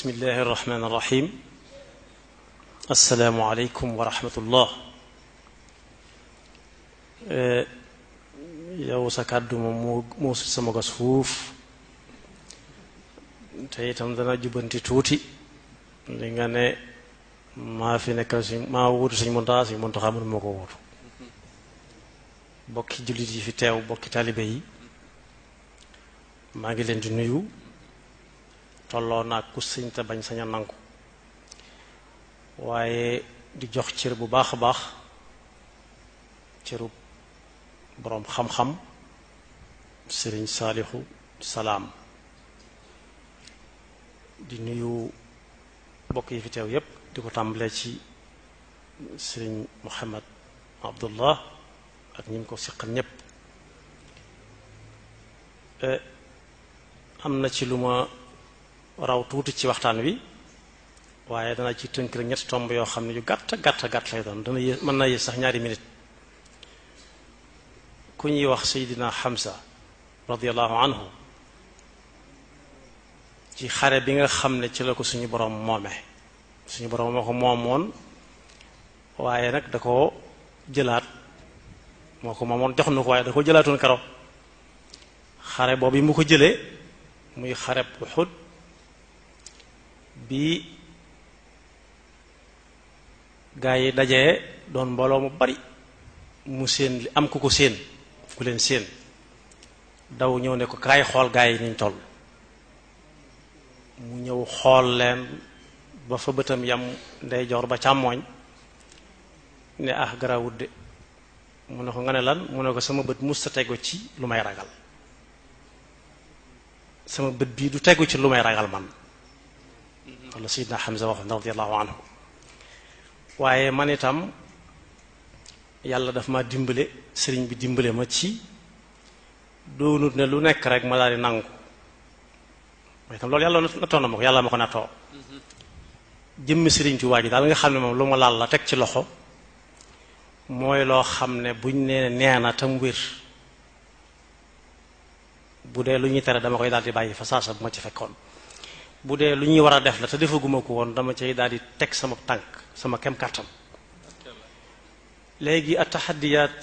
bismillahi irrahmani irrahim asalaamualeykum wa rahmatullah. yow sa kàddu moom moo sut sama gas fuuf te itam dana jubbanti tuuti li nga ne maa fi nekkal si maa wuutu Sëñ Muntaxa mënu moo ko wuutu. bokki jullit yi fi teew bokki taalibe yi maa ngi leen di nuyu tolloo naag ku sëñ te bañ sañ a nangu waaye di jox cër bu baax a baax cëru boroom xam-xam sëriñ Saalixu Salaam. di nuyu bokk yi fi teew yépp di ko tàmbalee ci sëriñ Muhammad Abdullah ak ñi mu ko siqal ñépp. am na ci lu ma raw tuuti ci waxtaan wi waaye dana ci tënk rek ñetti tomb yoo xam ne yu gàtt lay doon dana yées mën na yées sax ñaari minute. ku ñuy wax Seydina Hamza radiyallahu anhu ci xare bi nga xam ne ci la ko suñu borom moome suñu borom moo ko moomoon waaye nag da ko jëlaat moo ko moomoon jox na ko waaye da ko jëlaatoon karo xare boobu yi mu ko jëlee muy xare Uhud bi gaa yi dajee doon mbooloo mu bari mu séen am ku ko séen ku leen séen daw ñëw ne ko kaay xool gaa yi niñ toll. mu ñëw xool leen ba fa bëtam yam ndeyjoor ba càmmooñ ne ah garawut de mu ne ko nga ne lan mu ne ko sama bët mus ta tegu ci lu may ragal sama bët bii du tegu ci lu may ragal man walla Seydina Hamza waxoon radiyallahu anhu. waaye man itam yàlla daf ma dimbale sëriñ bi dimbale ma ci doonut ne lu nekk rek ma daal di nangu mooy itam loolu yàlla nattoon na ma ko yàlla ma ko nattoo jëmmi sëriñ Tuubaa ji daal nga xam ne moom lu ma laal la teg ci loxo mooy loo xam ne buñ nee nee na tam wér bu dee lu ñuy tere dama koy daal di bàyyi fa saasa bu ma ci fekkoon bu dee lu ñuy war a def la te defaguma ko woon dama cay daal di teg sama tànk sama kem kàttan. léegi at-taxaddiyaat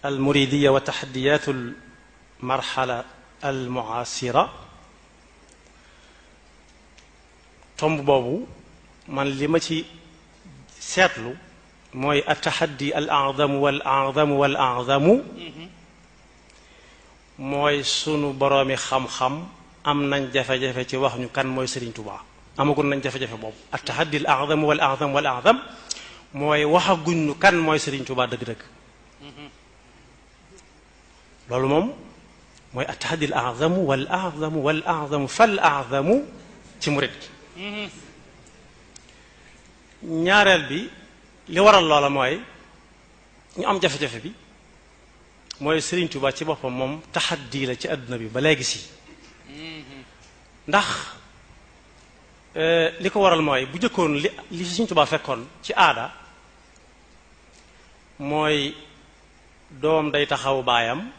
al-muridiya wa taxaddiyaat al-marxala al-mu'aasira tomb boobu man li ma ci seetlu mooy at-taxaddi al-a'zamu wal-a'zamu wal-a'zamu mooy sunu boroomi xam-xam am nañ jafe-jafe ci wax ñu kan mooy Serigne Touba amagul nañ jafe-jafe boobu at-tahaddi al-a'zam wal-a'zam wal-a'zam mooy waxaguñ ñu kan mooy Serigne Touba dëgg-dëgg loolu moom mooy at-tahaddi al-a'zam wal-a'zam wal-a'zam fal-a'zam ci murid ñaareel bi li waral loola mooy ñu am jafe-jafe bi mooy Serigne Touba ci boppam moom taxaddi la ci àdduna bi ba léegi si ndax li ko waral mooy bu jëkkoon li Serigne Touba fekkoon ci aada mooy doom day taxaw baayam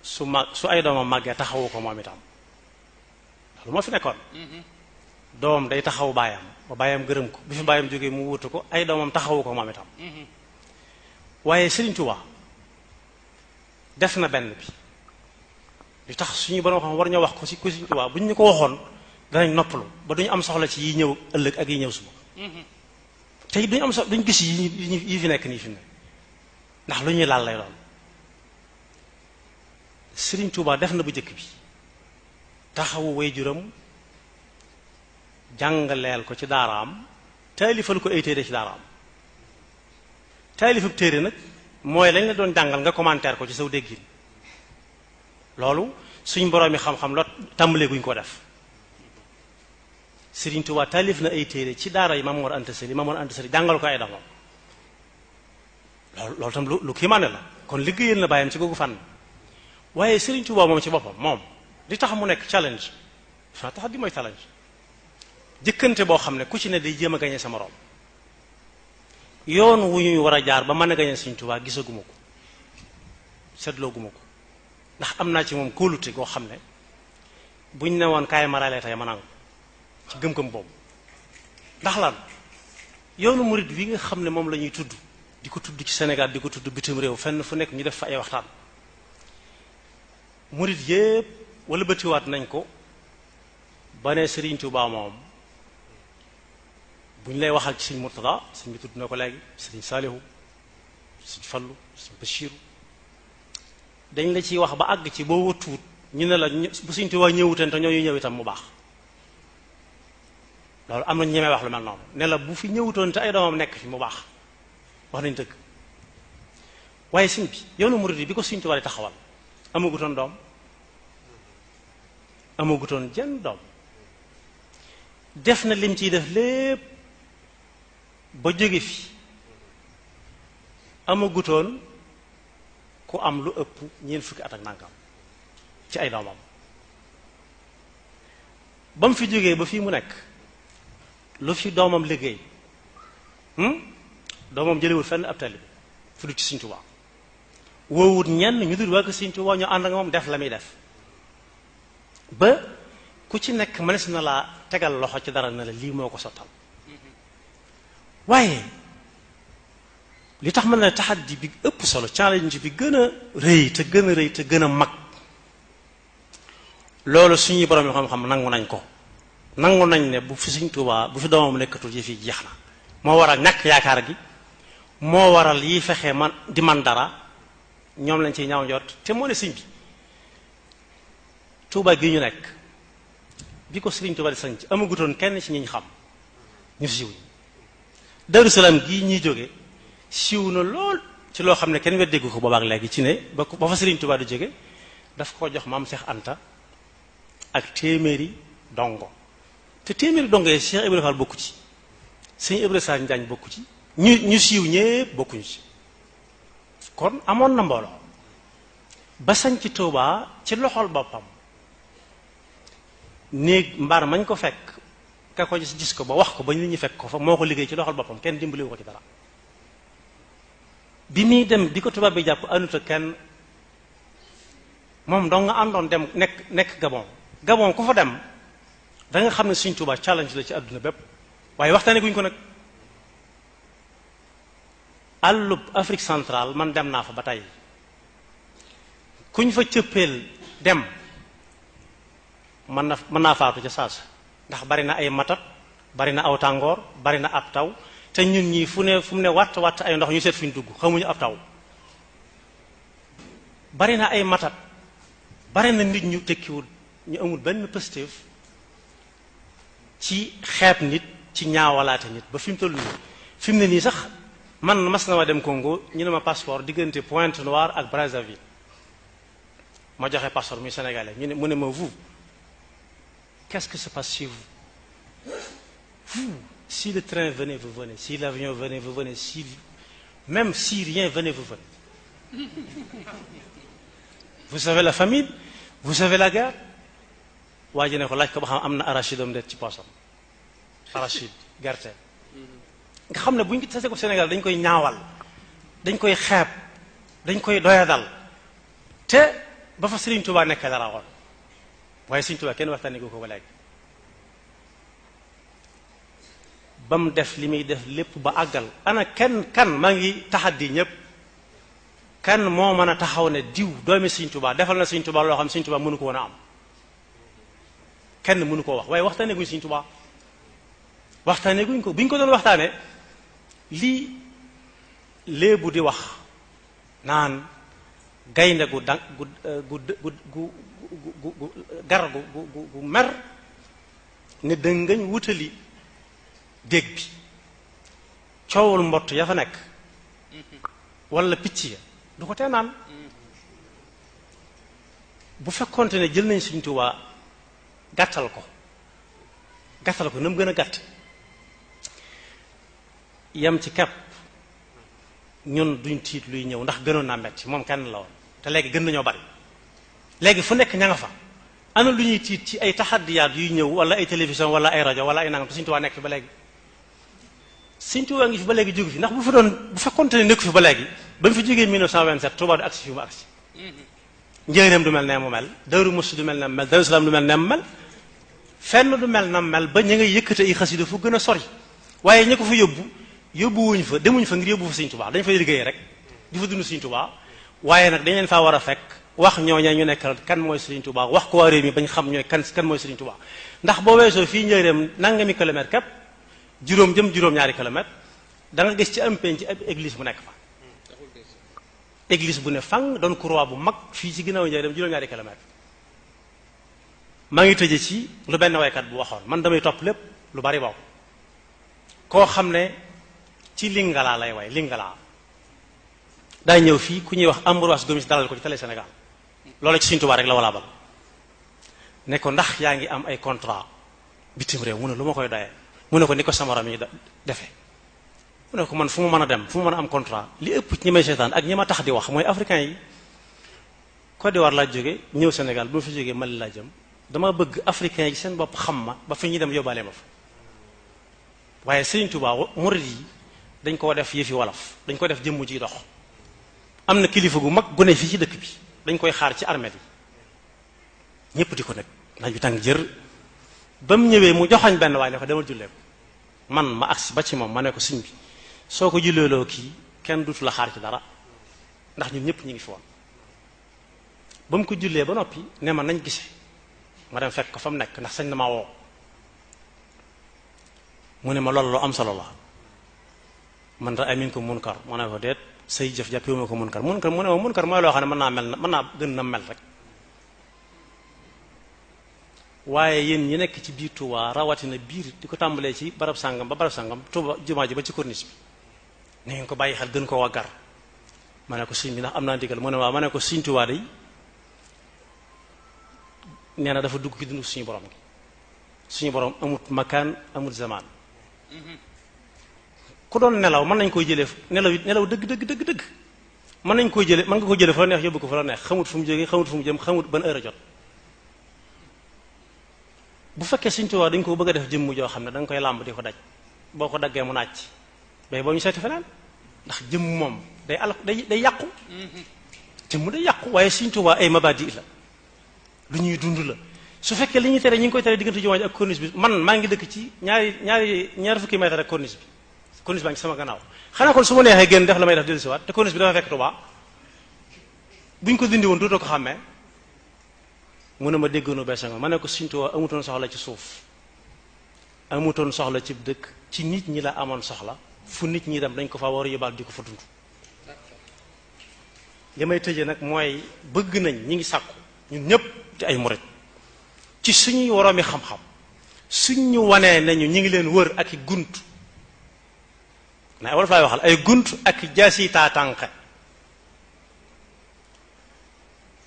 su ay doomam màggee taxawu ko moom itam loolu moo fi nekkoon doom day taxaw baayam ba baayam gërëm ko bi fi baayam jógee mu wutu ko ay doomam taxawu ko moom itam waaye Serigne Touba def na benn bi li tax suñu borom xam war ñoo wax ko ci ku Serigne Touba bu ñu ko waxoon danañ noppalu ba duñu am soxla ci yi ñëw ëllëg ak yi ñëw suba te duñu am soxla duñu gis yi fi nekk nii fi ne ndax lu ñuy laal lay doon. Serigne Touba def na bu njëkk bi taxawu waajuram jàngaleel ko ci daaraam taalifal ko ay téere ci daaraam taalifab téere nag mooy lañ la doon jàngal nga commentaire ko ci saw déggin loolu suñ boroomi xam-xam la tàmbalee guñ ko def. Serigne Touba taalif na ay téere ci daara yi Maam Mor Anta Sali jàngal ko ay doomam loolu tam lu kii maane la kon liggéeyal na bàyyam ci googu fànn. waaye Serigne Touba moom ci boppam moom li tax mu nekk challenge fa tax di mooy challenge jëkkante boo xam ne ku ci ne day jéem a gañe sa moroom yoon wu ñuy war a jaar ba mën a gañe Serigne Touba gisaguma ko seetlooguma ko ndax am naa ci moom kóolute goo xam ne buñ ne woon kaay maralee tey ma nangu ci gëm-gëm boobu. ndax lan yoonu murid wi nga xam ne moom la ñuy tudd di ko tudd ci Sénégal di ko tudd bitim réew fenn fu nekk ñu def fa ay waxtaan murid yépp wala bëtiwaat nañ ko ba ne Serigne Touba moom bu ñu lay waxal ci Serigne Mourtada sëñ bi tudd na ko léegi Serigne Salihu Serigne Fallu Serigne Bachiru dañ la ciy wax ba àgg ci boo wëtuwut ñu ne la bu Serigne Touba ñëwuteen te ñooñu ñëw itam mu baax loolu am na ñemee wax lu mel noonu ne la bu fi ñëwutoon te ay doomam nekk fi mu baax wax nañ dëgg waaye sëñ bi yoonu murid bi ko Serigne Touba di taxawal amagutoon doom amagutoon jenn doom def na lim ciy def lépp ba jóge fi amagutoon ku am lu ëpp ñeent fukki at ak nangam ci ay doomam ba mu fi jógee ba fii mu nekk lu fi doomam liggéey doomam jëlewul fenn ab taalibe fu du ci Sëriñ Tuubaa woowut ñenn ñu dul waa ko Sëriñ Tuubaa ñu ànd ak moom def la muy def ba ku ci nekk mënees na laa tegal loxo ci dara na la lii moo ko sottal waaye li tax mën na taxaddi bi ëpp solo challenge bi gën a rëy te gën a rëy te gën a mag loolu suñuy borom yi xam-xam nangu nañ ko nangu nañ ne bu fi Sëriñ Tuubaa bu fi doomam nekkatul yi fi jeex na moo waral ñàkk yaakaar gi moo waral yi fexe man di man dara ñoom lañ ciy ñaaw njort te moo ne sëñ bi Tuubaa gi ñu nekk bi ko Sëriñ Tuubaa di sanc amagutoon kenn ci ñi ñu xam ñu siiw ñi Daaru Salaam gii ñuy jóge siiw na lool ci loo xam ne kenn weddegu ko boobaak léegi ci ne ba fa Sëriñ Tuubaa di jóge daf ko jox maam Seex Anta ak téeméeri dongo te téeméeri dongo yi Cheikh Ibrahima Fall bokku ci Sëñ Ibrahima Sall Njaañ bokku ci ñu siiw ñépp bokkuñu ci kon amoon na mbooloo ba sañ ci Tuubaa ci loxol boppam néeg mbaar mañ ko fekk ka ko gis ko ba wax ko ba nit ñi fekk ko fa moo ko liggéey ci loxol boppam kenn dimbaliwu ko ci dara bi muy dem di ko tubaab bi jàpp anuta kenn moom dong nga àndoon dem nekk Gabon ku fa dem da nga xam ne Sëriñ Tuubaa challenge la ci àdduna bépp waaye waxtaane guñ ko nag àllub Afrique centrale man dem naa fa ba tey kuñ fa cëppeel dem mën naa faatu ca saasa ndax bari na ay matat bari na aw tàngoor bari na ab taw te ñun ñii fu mu ne watt ay ndox ñu seet fi ñu dugg xamuñu ab taw bari na ay matat bari na nit ñu tekkiwul ñu amul benn positif ci xeeb nit ci ñaawalaate nit ba fi mu toll nii fi mu ne nii sax man mas na ma dem Congo ñu ne ma passeport diggante Pointe-Noire ak Brazzaville ma joxe passeport muy sénégalais mu ne ma vous qu'est-ce que se passe chez vous si le train venait vous venez si l'avion venait vous venez même si rien venait vous venez vous savez la famine vous savez la guerre waa ji ne ko laaj ko ba xam am na arachide am det ci poosam arachide gerte nga xam ne bu ñu tasee ko Sénégal dañ koy ñaawal dañ koy xeeb dañ koy doyadal te ba fa Sëriñ Tuubaa nekk dara woon waaye Sëriñ Tuubaa kenn waxtaanee ko ba léegi ba mu def li muy def lépp ba àggal ana kan maa ngi taxaddi ñépp kan moo mën a taxaw ne diw doomi Sëriñ Tuubaa defal na Sëriñ Tuubaa loo xam Sëriñ Tuubaa mënu ko woon a am kenn mënu koo wax waaye waxtaanee guñ Sëriñ Tuubaa waxtaanee guñ ko bi ñu ko doon waxtaanee lii léebu di wax naan gaynde gu gar gu mer ne dëngañ wutali dég bi coowul mbott ya fa nekk wala picc ya du ko tee naan bu fekkonte ne jël nañ Sëriñ Tuubaa gàttal ko na mu gën a gàtt yam ci kepp ñun duñ tiit luy ñëw ndax gënoon naa metti moom kenn la woon te léegi gën nañoo bari léegi fu nekk ña nga fa ana lu ñuy tiit ci ay taxaddiyaat yuy ñëw wala ay télévision wala ay rajo wala ay nangam te Sëriñ Tuubaa nekk fi ba léegi Sëriñ Tuubaa ngi fi ba léegi jógu fi ndax bu fekkonte ne nekku fi ba léegi ba mu fi jógee 1927 Tuubaa du agsi fi mu agsi Njaaréem du mel ne mu mel Daaru Musti du mel ne mu mel Daaru Salaam du mel ne mu mel fenn du mel na mel ba ñu ngay yëkkate ay xasida fu gën a sori waaye ñi ko fa yóbbuwuñ fa demuñ fa ngir yóbbu fa Sëriñ Tuubaa dañ fay liggéey rek di fa dund Sëriñ Tuubaa waaye nag dañ leen faa war a fekk wax ñooña ñu nekkal kan mooy Sëriñ Tuubaa wax ko waa réew mi bañ xam ñooy kan mooy Sëriñ Tuubaa ndax boo weesoo fii Njaaréem nangami kilomètre képp juróom jëm juróom-ñaari kilomètre da nga gis ci am penc ci ab église bu nekk fa église bu ne fang doon croix bu mag fii ci ginnaaw Njaaréem juróom-ñaari kilomètre maa ngi tëje ci lu benn waykat bu waxoon man damay topp lépp lu bari bokk koo xam ne ci Lingala lay way Lingala daa ñëw fii ku ñuy wax Ambroise Gomis dalal ko ci télé Sénégal loolu ci Sëriñ Tuubaa rek la walaa bal ne ko ndax yaa ngi am ay contrat bitim réew mu ne lu ma koy doyee mu ne ko ni ko samaram yi defee mu ne ko man fu ma mën a dem fu ma mën a am contrat li ëpp ci ñi may seetaan ak ñi ma tax di wax mooy africain yi Côte d'Ivoire laa jóge ñëw Sénégal bu ma fi jógee Mali laa jëm dama bëgg africain yi seen bopp xam ma ba fi ñuy dem yóbbaale ma fa waaye Sëriñ Tuubaa murid yi dañ koo def yëfi wolof dañ ko def jëmm ji dox am na kilifa gu mag gu ne fii ci dëkk bi dañ koy xaar ci armée yi ñëpp di ko nekk naaj bi tàng jër ba mu ñëwee mu joxañ benn waaye ne ko demal jullee ko man ma agsi ba ci moom ma ne ko sëñ bi soo ko julleeloo kii kenn dutu la xaar ci dara ndax ñun ñëpp ñu ngi fi woon ba mu ko jullee ba noppi ne ma nañ gise ma dem fekk ko fa mu nekk ndax sañ na maa woo mu ne ma loolu lu am solo la man ra amin ko munkar ma ne ko déet say jëf jàppewuma ko munkar mu ne ma munkar mooy loo xam ne mën naa gën na mel rek waaye yéen ñi nekk ci biir Touba rawatina biir di ko tàmbalee ci barab sàngam ba barab sàngam Touba jumaa ji ba ci corniche bi na ngeen ko bàyyi xel gën ko waggar ma ne ko sëñ bi ndax am naa ndigal mu ne waaw ma ne ko Sëñ Touba day nee na dafa dugg ci dundu suñu borom gi suñu borom amut makaan amut zaman ku doon nelaw mën nañ koy jëlee nelaw dëgg mën nañ koy jëlee mën nga ko jëlee fa la neex yóbbu ko fa la neex xamut fu mu jógee xamut fu mu jëm xamut ban heure a jot bu fekkee Sëriñ Tuubaa dañ ko bëgg a def jëmm joo xam ne da nga koy làmb di ko daj boo ko daggee mu nàcc bay boo ñu seeti feneen ndax jëmm moom day yàqu jëmm day yàqu waaye Sëriñ Tuubaa ay mabadi la lu ñuy dund la su fekkee li ñuy tere ñi ngi koy tere diggante jumaa ji ak corniche bi man maa ngi dëkk ci ñaari fukki mètre ak corniche baa ngi sama gannaaw xanaa kon su ma neexee génn def la may def dellusiwaat te corniche bi dafa fekk Tuubaa buñ ko dindi woon dootoo ko xàmmee mu ne ma déggoonu beesa nga ma ne ko Sëriñ Tuubaa amutoon soxla ci suuf amutoon soxla ci dëkk ci nit ñi la amoon soxla fu nit ñi dem dañ ko fa war a yóbbaal di ko fa dund li may tëjee nag mooy bëgg nañ ñi ngi sàkku ñun ñëpp di ay murit ci suñuy woroomi xam-xam suñ ñu wanee nañu ñi ngi leen wër ak i gunt na wolof laay waxal ay gunt ak i jaasi taatànqe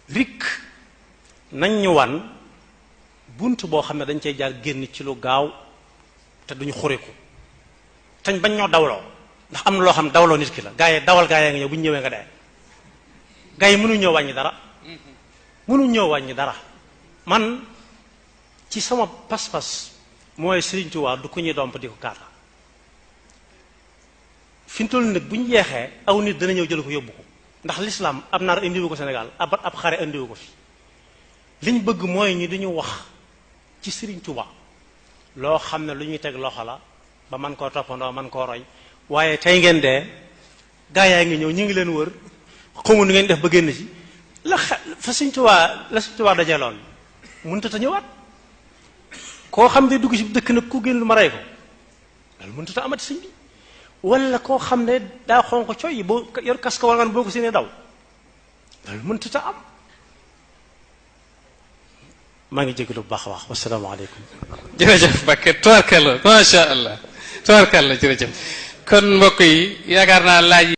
rik nañ ñu wan bunt boo xam ne dañ cey jaar génn ci lu gaaw te duñu xuriku tañ bañ ñoo dawloo ndax am na loo xam ne dawloo nit ki la gaa yi dawal gaa yi nga ñëw bu ñu ñëwee nga dee gaa yi mënuñ ñëw wàññi dara mënuñ ñëw wàññi dara man ci sama pas-pas mooy Sëriñ Tuubaa du ku ñuy domp di ko kaata fi mu toll nag bu ñu jeexee aw nit dana ñëw jël ko yóbbu ko ndax l'islam ab naar indiwu ko Sénégal ab xare indiwu ko fi liñ bëgg mooy ñi duñu wax ci Sëriñ Tuubaa loo xam ne lu ñuy teg loxo la ba man koo toppandoo man koo roy waaye tey ngeen dee gaa yaa ngi ñëw ñu ngi leen wër xamu nu ngeen def ba génn ci la Sëriñ Tuubaa dajeeloon mënut a ñëwaat koo xam ne dugg ci dëkk nag ku génn lu ma rey ko loolu mënut a amati sëñ bi wala koo xam ne daa xonq coy boo yor kas ko wangaan boo ko séenee daw loolu mënut a am maa ngi jégalu bu baax a baax wasalaamaaleykum. jërëjëf Mbacké tubaarkalla macha allah tubaarkalla jërëjëf kon mbokk yi yaakaar naa laaj